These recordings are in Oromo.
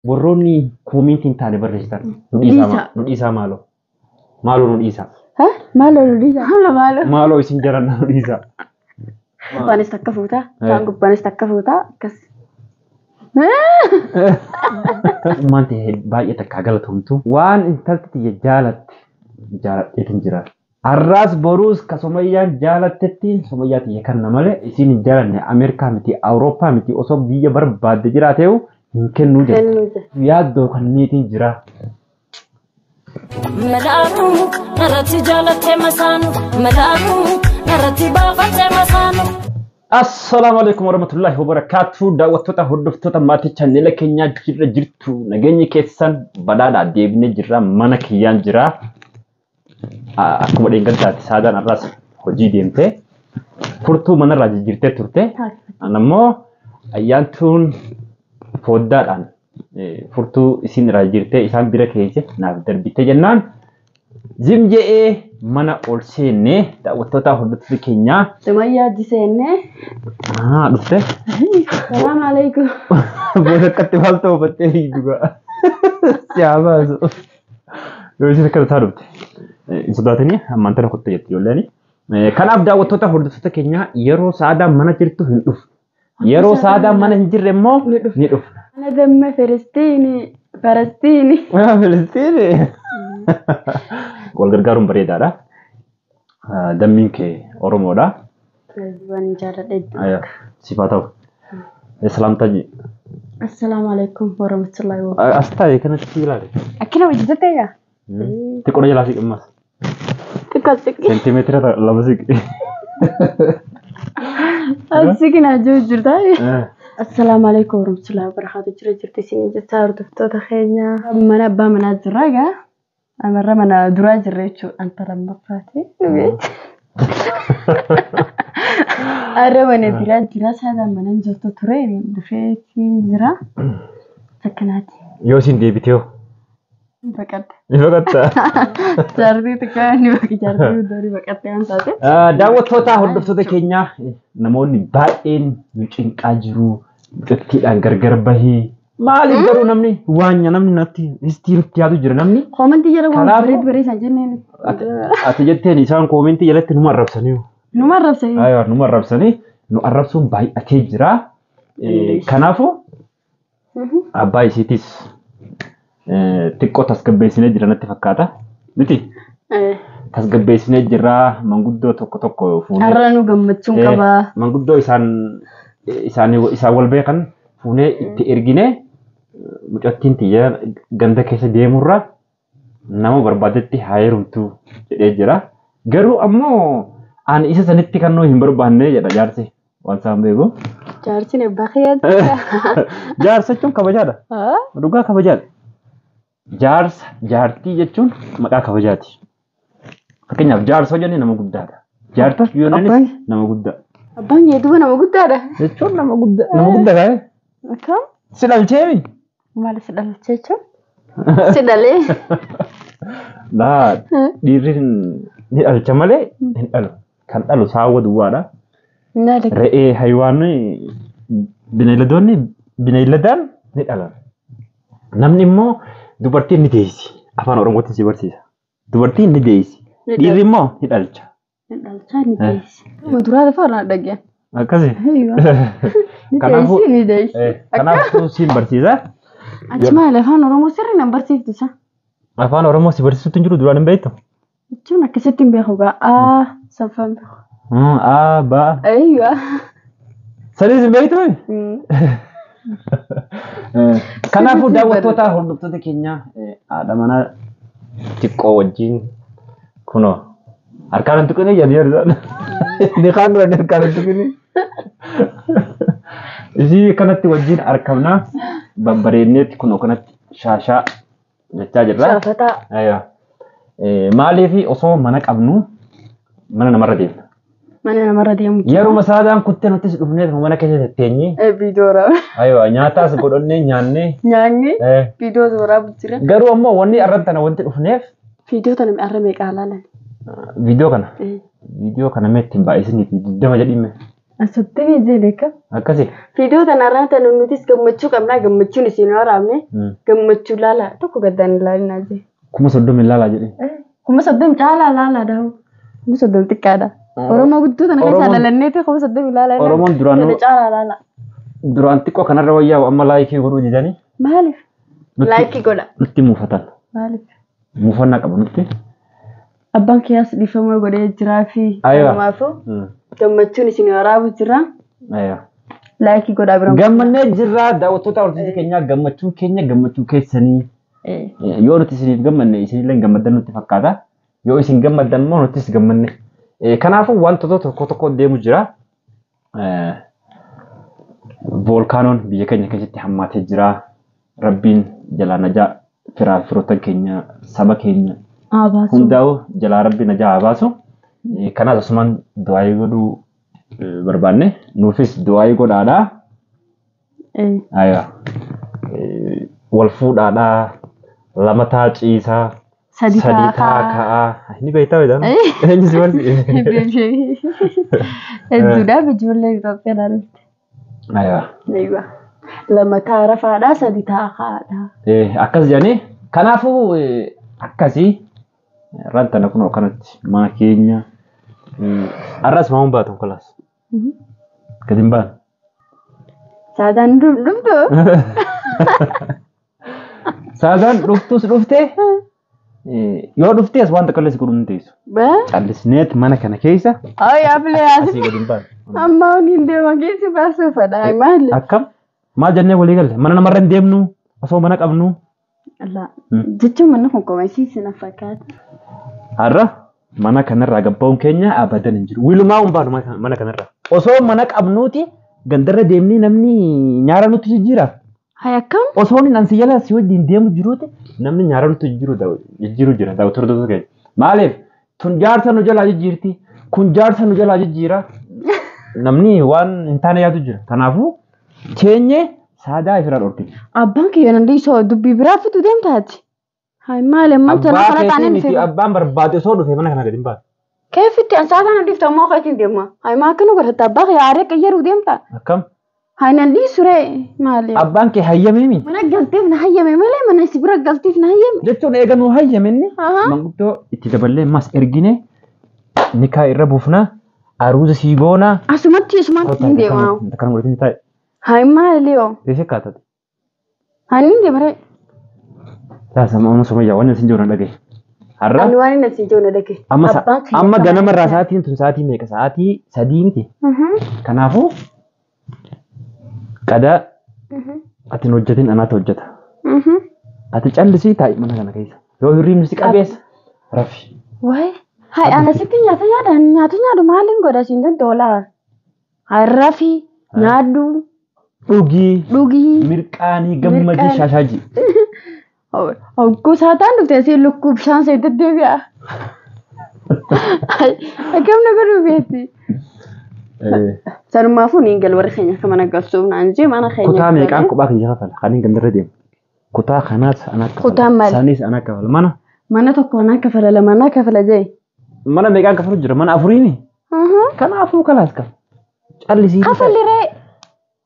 Warroonni koomentii hin taane barreessitan nu dhiisaa Dhiisaa. nu dhiisaa maaloo. Maaloo nu dhiisaa. Ha? Maaloo nu dhiisaa? Maaloo maaloo. Maaloo isin jaran nu dhiisaa. Gubbaanis takka fuutaa. Kaan gubbaanis takka fuutaa. Akkas. Ummaan ta'e baay'ee takkaa galatomtu. Waan intalti tiyya jaalatte jaaladheetin jira. Har'aas boruus ka Somayyaan jaalattetti Somayyaa tiyya kanna malee isiin hin jaalanne Ameerikaa miti Awurooppaa miti osoo biyya barbaadde jiraateewu hin kennuu jedhe. Kennuu jedhe. Yaaddoo kanneetiin jira. Melaatu narratti jaalattee masaanu melaatu narratti baafattee masaanu. Assalaamu alaikum warahmatullahi wabarakatuh. Daawwattoota hordoftoota maatii chaanneela keenyaa jirra jirtu nageenyi keessan badhaadhaa deebinee jirra mana kiyyaan jira. Akkuma dheengaddaatti Saadaan har'aas hojii deemtee furtuu manarraa jijjiirtee turte. An ammoo ayyaantuun foddaadhaan furtuu isiin irraa jijjiirtee isaan bira keesse naaf darbite jennaan zim je'ee mana ol seennee daawwattoota hordoftoota keenyaa. Sumayyaa achi seennee. Dhufte. Salaam alaikum. Booda akkatti maal ta'u uffattee fiigdu gaa. Si haa baasu. Yoo isin akkana ta'a dhufte. Hin sodaatinii ammaan tana kottu jetti ijoolleen. Kanaaf daawwattoota hordoftoota keenyaa yeroo Saadaan mana jirtu hin dhufu. Yeroo Saadaan mana hin jirre immoo Ni dhufna. ni dhufna. Ana damma Firistiini. Farastiini. Filistiini. Wal gargaaruun bareedaadha. Dammiin kee Oromoodha. Waan jaaladhe. Siif haa ta'u. Salaamtaa ji. Assalaamu alaikum warahmatullahi wabarakatuh. As taa'e kanatti ilaali. Akkina hojjettee yaa? Xiqqoo jalaa siqi ammas. Xiqqoo xiqqi. Seentimeetira 2 siqi. As siqinaa jiru jirta. Assalaamu alaikum warahmatullahi wabarakatuh. Jira jirti isin jechaa hordoftoota keenya. Mana abbaa manaa jirra egaa. Amarra mana duraa jirra jechuudha. Anta lammaffaati. Arra mana duraa jira. Saadaan mana hin jirtu ture. Dhufee jira. Akkanaati. Yoo isin deebitee hoo? Baqadha. Ni baqatta. Jaartii xiqqaa ni baqi jaartii guddaa ni baqattee waan taate. Daawwattoota hordoftoota keenyaa namoonni baay'een nu cinqaa jiru. Mucattiidhaan gargar bahii. Maaliif garuu namni waanya namni natti istii nutti yaadu jira namni. Koomentii jala waan Kanaafuu- bareedu bareedan jenneen. Ati jetteen isaan koomentii jalatti numa arrabsanii. Numa arrabsanii. Aywa numa arrabsanii nu arrabsuun baay'atee jira. Kanaafuu abbaa isiitis xiqqoo tasgabbeessinee jira natti fakkaata. Miti tasgabbeessinee jira manguddoo tokko tokko fuunee. Har'a nu gammachuun qabaa. Manguddoo isaan isaan isaan wal beekan fuunee itti erginee mucattiin tiyya ganda keessa deemurra nama barbaadetti haa heerumtu jedhee jira. Garuu ammoo ani isa sanitti kannoo hin barbaanne jedha jaarsi waan isaan beeku. Jaarsin abbaa kiyyaatti. Jaarsa jechuun kabajaadha. Dhugaa kabajaadha. Jaarsa jaartii jechuun maqaa kabajaati. Fakkeenyaaf jaarsa jennee nama guddaadha. Jaartas yoonaanis Abbaan- nama guddaa. Abbaan kee duuba nama guddaadha. Jechuun nama guddaa nama guddaa kaa'e. Akkam? Si dhalcheemi? Maal si dhalchee jechuun? Si dhalee. Laa dhiirri ni dhalcha malee hin dhalu. Kan dhalu saawwa duwwaadha. Naada. Re'ee haywaanni bineeldoonni bineeldaan ni dhalan. Namni immoo dubartiin ni deessi. Afaan Oromootiin si barsiisa. Dubartiin ni deessi. Ni Dhiirri immoo ni dhalcha. Ni dhalchaa ni deessi. Duraa lafa irraa dhageen. Akkasi. Ni Kanaafuu- deessi ni deessi. Kanaafuu siin barsiisa. Achi maal afaan Oromoo sirrii nan barsiiftu isa. Afaan Oromoo si barsiisutti hin jiru duraan hin beektu. Jechuun akkasitti hin beeku gaa. A saffaan beeku. A B. Ayyuu. Sadiis hin beektu? Kanaafuu daawwattoota hordoftoota keenyaa haadha manaa xiqqoo wajjin kunoo harkaan hin tuqinii jedhanii yeroo isaan ni kaan duranii harkaan hin tuqinii. Isii kanatti wajjin argamna babbareedneetti kunoo kanatti shaashaa jechaa jirra. Shaafataa. Aywa. Maaliif osoo mana qabnu mana namarra deemna. Mana namarra deemu. Yeruma saadaan kuttee nutis dhufnee mana keessa tetteenyee Viidiyoo waraabaa. aywa nyaataas godhannee nyaannee. Nyaanni viidiyoo waraabu jira. Garuu ammoo wanni arran tana wanti dhufneef Viidiyoo tana arra meeqa ilaalan? viidiyoo kana viidiyoo kana mee ittiin baay'isanii fi 20 jedhime. Soddomii jedhe. Akkasi. Viidiyoo tanarraa tan nutis gammachuu qabnaa gammachuun isin waraabne gammachuu laala tokko gaddaan ilaalinaa jee. 30,000 laalaa jedhe. 30,000 caalaa laalaa daa'u. 30,000 xiqqaadha. Oromoo guddoo tana keessaa dhalanneeti 30,000 laalaa. Oromoon duraanuu Tana caalaa laalaa. Duraan xiqqoo kanarra wayyaa amma laayikii godhuu didanii. Maaliif? Laayikii godha. Nutti muufatan. Maaliif? Muufannaa qabu nutti. Abbaan kiyyaas dhiifama godhee jiraa fi Aywa. kanaafuu gammachuun isin waraabu jira. Aywa. Laayikii godhaa bira. Gammannee jirra daawwattoota hordoftoota keenyaa gammachuun keenya gammachuu keessanii. Yoo nuti isiniif gammanne isinillee gammaddan nutti fakkaata. Yoo isin gammaddan immoo nutis gammanne. Kanaafuu wantoota tokko tokko deemu jira. Voolkaanoon biyya keenya keessatti hammaatee jira. Rabbiin jalaa najaa firaa fi firoottan keenya saba keenya hundaa'u jalaa rabbi najaa haa baasu. Kanaaf asumaan du'aayii godhuu barbaanne nuufis du'aayii godhaadhaa. Aywa. Wal fuudhaadhaa. Lama taa ciisaa. Sadi Sadii taa ka'aa. Ni beektaa beektaa? Eenyu si barsiise? Hedduudhaaf ijoollee Itoophiyaa dhufte. Aywa. Aywa. Lama taa rafaadhaa sadi taa ka'aadhaa. Akkas jedhanii kanaafuu akkasii rantana kun akkanatti mana keenya har'as maa hin baatu kalaas gadi hin baanu. Saadaan dhuftu. Saadaan dhuftus dhuftee yoo dhuftees waan takka illee si godhuu hin teessu. Callisneet mana kana keessa Ay afilee asii gadi hin baanu. Amma hin deeman keessi baasuu fedha maali? Akkam maal jennee walii galle mana namarra hin deemnu osoo mana qabnu. Jechuun manni kun koomesiisi na fakkaata. Har'a mana kanarraa gabbaa'uun keenya abadan hin jiru. Wilumaa hin baanu mana kanarraa. Osoo mana qabnuuti gandarra deemnee namni nyaara nutti jijjiira. Hay akkam? Osoo inni ansi jala si wajjin deemu jiruuti namni nyaara nutti jijjiiru jira daawwattoota keenya. Maaliif tun jaarsa nu jalaa jijjiirti kun jaarsa nu jalaa jijjiira namni waan hin taane yaadu jira. Kanaafuu teenyee saadaa ifirraa dhorkina. Abbaan kiyya nan dhiisoo dubbii biraa fituu deemtaati. Hay maali ammaan tana Abbaa kana keetii taaneen miti fedha. abbaan barbaade osoo dhufe mana kana gadi hin baatu. Keefitti an saadaa na dhiifta ammoo keetiin deema. Hay maa akkana godhatta abbaa kiyya aaree qayyaruu deemta. Akkam? Hay nan dhiisu ree maali? Abbaan kee hayyamee Mana galteef na hayyame malee mana si bira galteef na hayyame. jechuun eega nu hayyamenne Ahaa. manguddoo itti daballee mas ergine nikaa irra buufna aruuza sii goona. Asumatti asumatti hin deema. Akkana godhatiin taa'e. Hay maali yoo? Teessee kaatati. Hay ni deema ree. Taasisa amma somayyaa waan isin jiru na dhagaye. Har'a Ani waan inni isin jiru na dhagaye. amma ganamarraa sa'aatiin tun sa'aatii meeqa sa'aatii 3 miti. Kanaafuu qadaa ati hin hojjetin anaatu hojjeta. Ati callisii taa'i mana kana keessa. Yoo hirribni si qabeessa rafi. Wayi. Hay ana sitti nyaata nyaadhaan nyaata nyaadhu maaliin godha siin danda'u laa. Hay rafi nyaadhu Dhugii. dhugii. Mirqaanii gammadii Mirqaanii. shaashaajii. Hogguu saataan dhufte asii lukkuu bishaan see deddeebi'a. Akkam na godhuu beekti. Sanumaafuu niin gal warri keenya akka mana galchuuf naan jee mana keenya. Kutaa meeqaan kophaa kiyya kafala? Kan hin gandarra deemu. Kutaa kanaas ana kafala. Kutaan maali? Sanis ana kafala. Mana Mana tokko anaa kafala lama anaa kafala jee. mana meeqaan kafalu jira? Mana afuriini? Kanaafuu kalaas kafa. Callisii. Kafalli ree.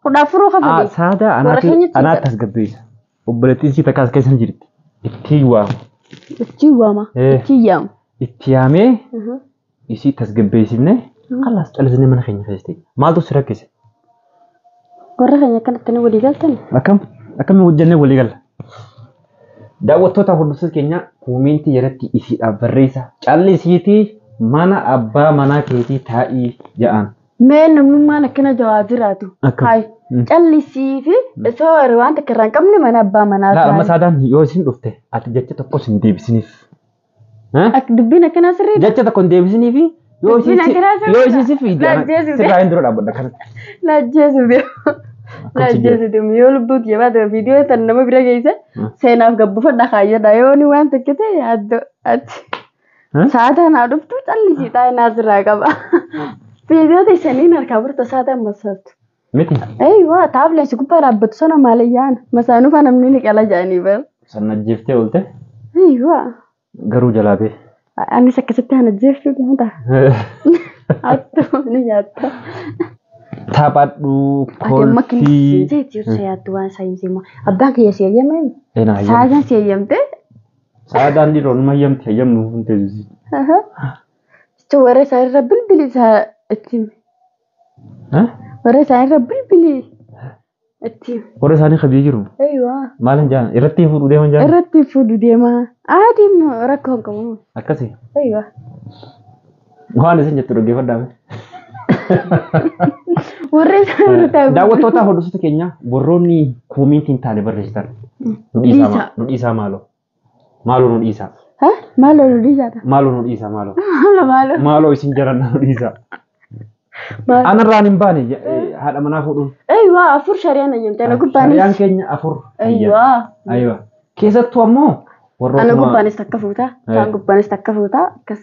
14 kafali. Saadaa Warra keenyatti anaatti tasgabbeessa. Obboleettiin sii takka as keessa jirti. Itti waamu. Itti waama. Itti yaamu. Itti yaamee isii tasgabbeessifne kalaas callisnee mana keenya keessa ta'e. Maaltu si rakkise? Warra keenya akkanatti ni walii galtan. Akkam akkamiin hojjennee walii galla? Daawwattoota hordoftoota keenya koomentii jalatti isiidhaaf barreessa. Callisiitii mana abbaa manaa keetii taa'ii ja'an. Mee namnummaan akkana jawaa jiraatu. Akkam? Hay callisii fi osoo waan takka irraa hin qabne mana abbaa manaa Laa amma taa'e. saadaan yoo isin dhufte ati jecha tokkos hin deebisiniif. Dubbiin akkanaa sirriidha. Jecha tokko hin deebisiniif yoo isin Dubbiin akkanaa sirriidha. yoo isin si fiide Laajjeesu sirraa hin dura dhaabbadha kanatti. Laajjeesu deemu. Laajjeesu deemu yoo lubbuutu jabaate viidiyoo tan nama bira geesse seenaaf gabbifadha kaayyadha yoo ni waan takka ta'e addoo achi. Saataan haa dhuftu callisii taa'e naa sirraa qaba. Viidiyoo teessaniin harkaa burta saataan masaatu. Miti. Eeywa taabileen si gubbaa dhaabbatu sana maaliyyaan masaanuu fa namni ni qala jedhanii bara. San ajjeeftee oolte Eeywa garuu jalaa bee. Anis akkasitti ana ajjeeftuu nyaata. Attuu ni nyaatta. Taphadhu Ati amma kolfii. kinni si yaaddu waan saayinsii immoo abbaan kiyya si eeyyamee Eenaa hayyamte. saadaan si eeyyamte. Saadaan dhiiroo numa hayyamte hayyamnu hin teessisi. Jechuun warra isaanirra bilbili isaa itti himi. Warra isaanirra bilbili itti himi. Warra isaanii kabee jiru. Eeyyuu. Maal hin jaan irratti fuudhu deeman jaan. Irratti fuudhu deema. Aatiin rakkoo hin qabu. Akkasi. Eeyyuu. Waan isin jettu dhaggeeffadhaa. Warra isaanirra taa'u. Daawwattoota hordoftoota keenya warroonni koomentii hin taane barreessitan. Nu dhiisaa nu dhiisaa maaloo. Maaloo nu dhiisaa. Maaloo nu dhiisaa. Maaloo nu dhiisaa maaloo. Maaloo maaloo. Maaloo isin jaranna nu dhiisaa. Anarraan hin baane haadha manaa fuudhuun. Eeyyuu afur shari'aan hayyamte ana gubbaanis. Shari'aan keenya afur. Eeyyuu. Ayiwa. Keessattuu ammoo warroota. Ana gubbaanis takka fuutaa. Isaan gubbaanis takka fuutaa akkas.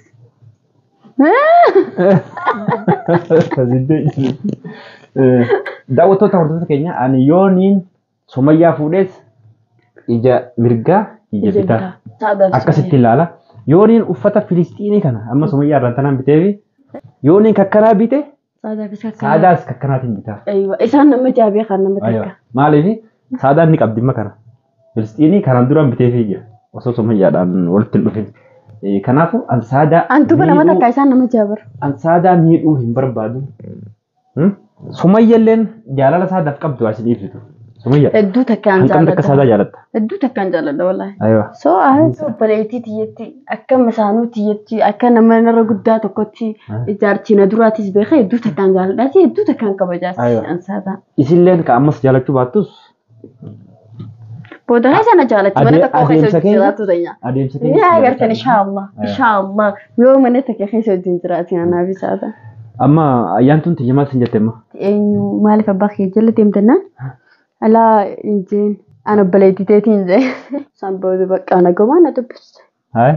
Daawwattoota hordoftoota keenya ani yooniin Sumayyaa fuudhees ija mirgaa ija bitaa akkasitti ilaala. Yooniin uffata Filistiinii kana amma Sumayyaa irraan tanaan biteefi yooniin kakkanaa bite saadaas kakkanaatiin bitaa. Isaan nama jaabee kan nama takka. Maaliif saadaan ni qabdi kana Filistiinii kanaan duraan biteefii jira osoo Sumayyaadhaan walitti hin dhufin. Kanaafuu an saadaa. Antuba nama takka isaan nama jaabar. An saadaa miidhuu hin barbaadu. Sumayyalleen jaalala saadaaf qabdu asin ibsitu. Sumayya. Hedduu takkaan jaalladha. Hanqamni akka saadaa jaalatta. Hedduu takkaan jaalladha wallaahi. Ayiwa. So ani obboleettii tiyyetti akka masaanuu tiyyetti akka nama narra guddaa tokkotti ijaarchi na duraatis beeka hedduu takkaan jaalladhaati hedduu takkaan kabajaas an saadaa. Isilleen ka ammas jaalachuu baattus. Booda sana jaalatti mana tokko keessa jiraatu ta'ina. Adeemsa keessa. Yaa agartan inshaallah inshaallah yoo mana tokko keessa wajjin jiraatin anaaf isaata. Amma ayyaantuun tiyya maal sin jette amma? Eenyu maaliif abbaa kee jala deemtannaan? Alaa hin jeen ana obboleettii teetiin jee. Isaan booda bakka ana gomaa na dubbiste. Hayi.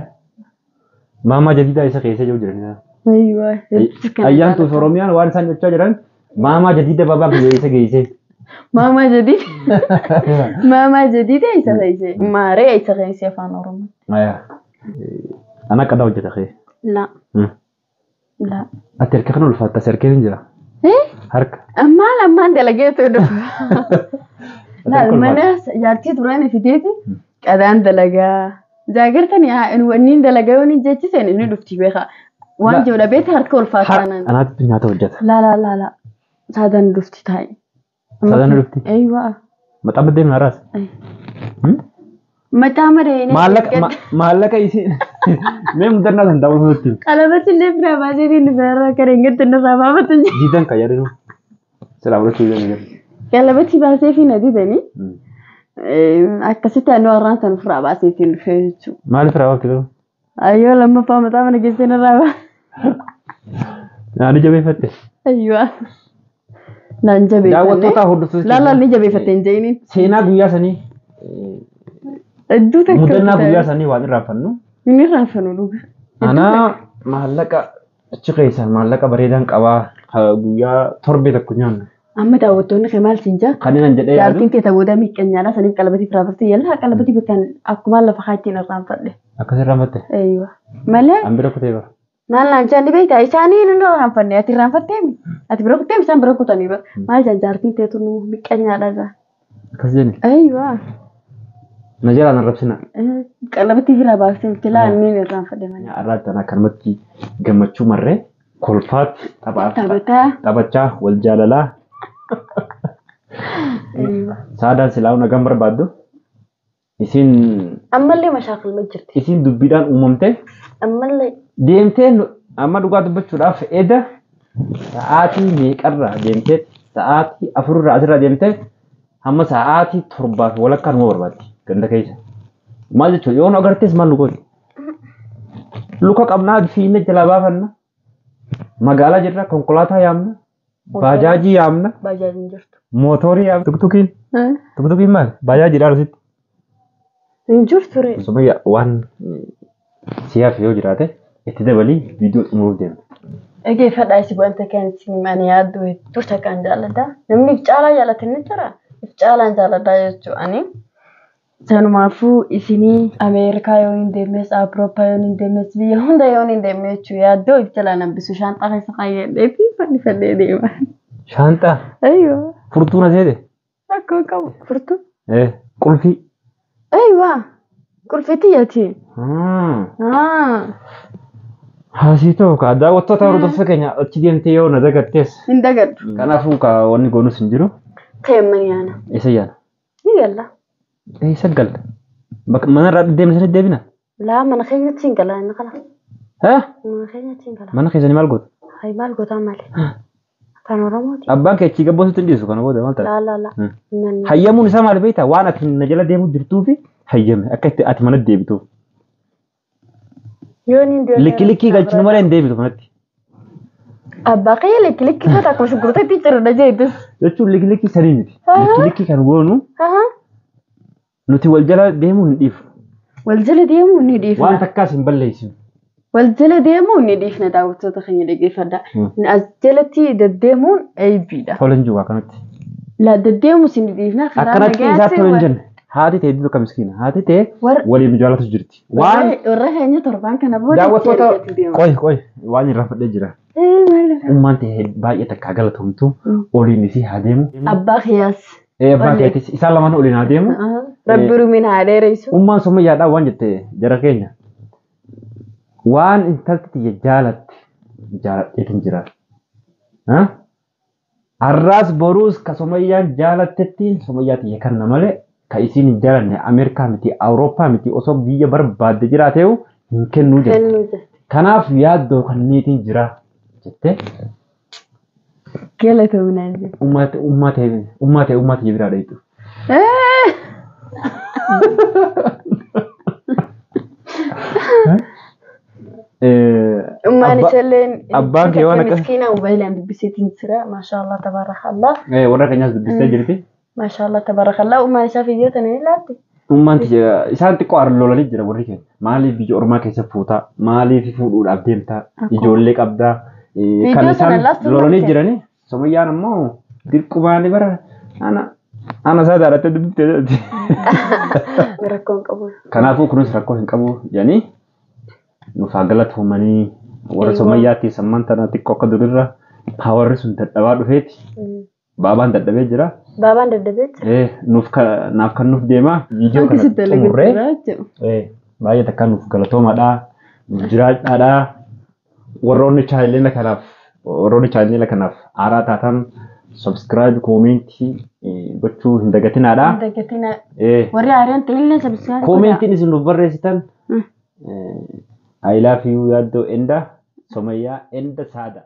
Maamaa jadiidaa isa keessa jiru jiran. Ayyuu. Ayyaantuuf Oromiyaan waan isaan jechaa jiran maamaa jadiida babaa biyya isa geesse. Maamaa jadiid. Maamaa jadiida isa keesse. Maaree isa keesse afaan Oromoo. Ana akka hojjeta kee. La. La. Ati harka kana ulfaatta si harkee hin jira. Harka. Ammaan ammaan dalageetu dhufa. Laal mana jaartii duraan fideeti qadaan dalagaa. Jaagartani wanni dalagaa yoo inni jechiseen inni dhufti beekaa. Waan jiru dhabeeti harka ulfaataa. Anaatu nyaata hojjeta. La la la la. Saadaan dhufti taa'e. Saadaan dhufti? Eeyyuu. Maxaa maddee maraas? Maxaa madee. Maallaqa isiin mee mudannaa san daawwatutti. Qalabatti illee biraa baasee inni biraa kan hin gatte irraa baafatu. Jiitan kan yaadatu. Silaa fudhachuu hin dandeenye. Qalabatti baasee fi na didanii. Akkasitti anuu har'aan san ofirraa baasee ittiin dhufee jechuudha. Maaliif irraa baafte garuu? Ayyoo lammaffaa mataa mana keessee irraa ba'a. Naani jabeeffatte. Ayyoo. Naan jabeeffanne. Daawwattoota hordoftoota. Laalaan ni jabeeffatte hin jeeniin. Seenaa guyyaa sanii. Hedduu takka. Mudannaa guyyaa sanii waan irraanfannu. Inni irraanfannu dhuga. Anaa maallaqa achi keessaan maallaqa bareedaan qabaa guyyaa torbee tokko nyaanna. Amma daawwattoonni kee maal siin jaa? Kan inni jedhee yaadu. Jaartiin teeta booda miiqanyaadha saniif qalabatii irraanfatte yallaa qalabatii bakkaan akkuma lafa kaattiin irraanfadhe. Akkas irraanfatte? Eeyyuu. Malee. An bira kutee bara. Maal naan jaan beektaa isaanii inni irraanfanne ati irraanfattee ati bira kuttee isaan bira kutanii bara. Maal jaan jaartiin teetu nu miiqanyaadha jaa. Akkas jenni? Eeyyuu. Na jalaa na rabsina. Qalabatii biraa baaftee tilaa inni irraanfadhe malee. Har'aatti akkanumatti gammachuu marree kolfaatti taphachaa wal jaalalaa. Saadaan silaa nagaan barbaaddu isin. Ammallee mashaakilma jirti. Isin dubbiidhaan uumamte. Ammallee. Deemtee amma dhugaa dubbachuudhaaf eda sa'aatii meeqarraa deemtee sa'aatii afurraa asirraa deemtee hamma sa'aatii 7 walakkaa numa barbaaddi ganda keessa. Maal jechuudha yoo nu agartees maal nu gooti? Luka qabnaa fiinne jalaa baafanna. Magaalaa jirra konkolaataa yaamna. Baajaajii yaamna. Baajaajiin jirtu. Mootorii yaamna. Tuktukiin. Tuktukiin maali? Baajaajiidhaan asitti. Hin jirtu ree. Sumayya waan siyaaf yoo jiraate itti dabalii viidiyoo xumuruuf deemna. Dhageeffadhaa isi wanta kan isin ani yaaddu hedduu takkaan jaalladha. Namni if caalaa jaallate ni jira. If caalaan jaalladha jechuudha ani. Sanumaafuu isinii Ameerikaa yoo hin deemnes, Awurooppaa yoo hin deemnes, biyya hunda yoo hin deemne jechuudha yaaddoo if jalaan hambisu shaanxaa keessa kaayyadhee fi fannifadhee deema. Shaanxaa. Ayyoo. Furtuu na seete? Rakkoo qabu. Furtuu? Qulfii. Ayyoo. Qulfii xiyyaati. Haasii ta'u kaa daawwattoota hordoftoota keenya achi deemtee yoo na dagattees. Hin dagadhu. Kanaafuu kaa wanni goonus hin jiru. Teemman yaana. Eessa yaana? Ni galla. Eessa galla? Bakka manarraa deemne sanitti deebina? Laa mana keenyatti hin gala inni kana. Haa? Mana keenyatti hin gala. Mana keessanii maal goota? Hayi maal gootaa malee? Afaan Oromooti. Abbaan kee achii gabboosutti hin dhiisu kana booda maal ta'a? Laa laa laa. Hayyamuun isaa maal beektaa? Waan ati na jala deemuu jirtuu fi hayyame akka itti ati mana deebituuf. Likki likkii galchinu malee hin deebitu manatti. Abbaa kiyya likki likkii goota akkuma shunkurtaa itti cirra jeetis. Jechuun likki likkii sanii miti. Likki likkii kan goonu nuti wal jala deemuu hin dhiifnu. Wal jala deemuu ni dhiifna. Waan takkaas hin balleessinu. Wal jala deemuu ni dhiifna daawwattoota keenya dhaggeeffadha. As jalatti deddeemuun eebbiidha. Tola hin jiru akkanatti. La deddeemuus ni dhiifna. Akkanatti isaa tola hin jenne. Haati ta'e iddoo kam miskiina. Haati ta'e waliin jaalatu jirti. Waan warra keenya torbaan kana booda daawwattoota qoy qoy waan irraa fudhee jira. Ummaan ta'e baay'ee takkaa galatomtu oliin isii haa deemu. Abbaa kiyyaas. Abbaa keetis isaan lamaan oliin haa deemu. Rabbi rumiin haa dheeressu. Ummaan sommayyaadhaa waan jette jara keenya. Waan intalti tiyya jaalatte jaaladheetin jira. Har'aas boruus ka sommayyaan jaalattetti sommayyaa tiyya kanna malee ka isiin hin jaalanne Ameerikaa miti Awurooppaa miti osoo biyya barbaadde jiraateewu hin kennuu jette. Kanaaf yaaddoo kanneetiin jira jette. Galatoomnaa jette. Ummaa ta'e ummaa tiyya biraa dheetu. Ummaan isalleen abbaan kee waan akka miskiina moobaayilaan dubbiseetiin jira. Maashaallah tabaarakallah. Warra keenyaas dubbistee jirti. Maashaallah tabaarakallah. Ummaan isaa fiiyyoo tana ni laatti. Ummaan isaan xiqqoo lolanii jira warri keenya. Maaliif biyya ormaa keessa fuutaa? Maaliif fuudhuudhaaf deemtaa? Ijoollee qabdaa? Kan isaan lolanii jirani. Somayyaan ammoo dirqumaanii bara ana isaa daalattee dubbiftee jirti. Rakkoo hin qabu. Kanaafuu kunis rakkoo hin qabu jedhanii nuuf haa galatoomanii warra Somayyaatti sammaan tana xiqqoo akka durirra paawarri sun dadhabaa dhufeeti. Baabaan dadhabee jira. Baabaan dadhabee jira. Nuuf naaf kan nuuf deema. Viidiyoo kana xumurree baay'ee takka nuuf galatoomaadha. Nuuf jiraadhaadha. Warroonni chaanneela kanaaf haaraa taatan subscribe koomentii gochuu hin dagatinaadha. Hin dagatina. Warri haaraan ta'ellee subscribe. Koomentiin isin nuuf barreessitan I love you yaaddoo enda Somayyaa enda saada.